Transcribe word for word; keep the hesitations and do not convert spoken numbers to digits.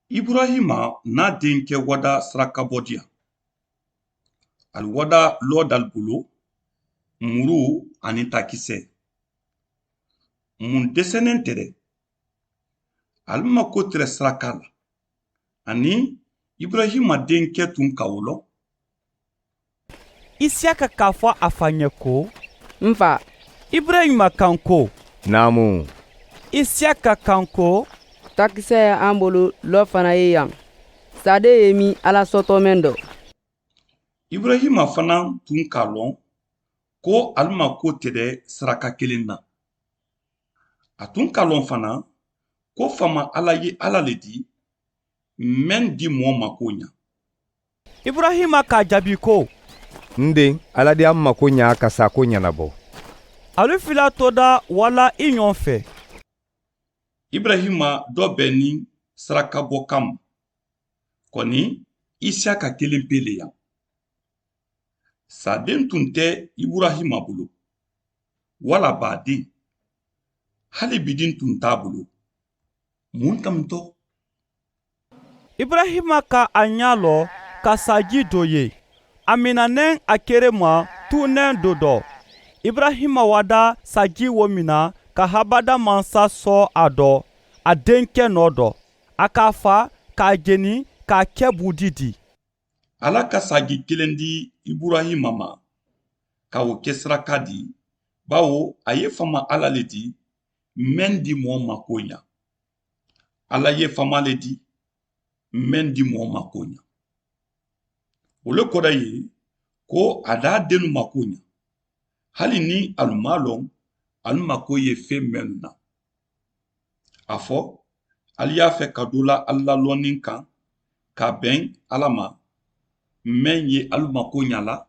Iburahima n'a denkɛ wada sarakabɔdiya. Ali wada lɔɔdali bolo, muru aniŋ takisɛ. Mun deseneŋ tɛdɛ? Ali ma ko tɛdɛ saraka la. Aniŋ iburahima denkɛ tun ka wo loŋ. Isiyaka k'a fɔ a fa ɲɛ ko, n fa. Iburahima kan ko, naamu. Isiyaka kan ko, takisɛ ye an bolo, lɔ fana ye yan. Saaden ye min ala sɔtɔmɛn dɔ. Iburahima fana tun k'a lɔn ko ali ma ko tɛdɛ saraka kelen na. A tun k'a lɔn fana ko faama ala ye ala le di, meŋ di mɔɔ ma ko ɲa. Iburahima k'a jaabi ko, n den, ala di an ma ko ɲa ka saa ko ɲɛnabɔ. Ali fila toda wala i ɲɔgɔn fɛ. Iburahima dɔ bɛ ni sarakabɔ kama. Kɔni, isiyaka kelen pe le yan. Saaden tun tɛ iburahima bolo, wala baaden. Hali bidin tun t'a bolo. Mun tamutɔ? Iburahima ka a ɲa lɔ ka saaji do ye. A minanɛŋ a kere ma tuunɛŋ do dɔ. Iburahima wada saaji wo mina ka habada mansa sɔɔ a dɔ, a denkɛ nɔ dɔ. A k'a fa k'a jeni k'a kɛ buudi di. Ala ka saaji kelen di iburahima ma, ka wo kɛ saraka di, bawo a ye faama ala le di, meŋ di mɔɔ ma ko ɲa. Ala ye faama le di, meŋ di mɔɔ ma ko ɲa. Wo le kɔda ye ko a daa denu ma ko ɲa. Hali ni alu maŋ a loŋ, alu ma ko ye feŋ mennu na. A fɔ, ali ye a fɛ ka doo la alu la lɔnniŋ kaŋ ka beŋ ala ma, meŋ ye alu ma ko ɲa la,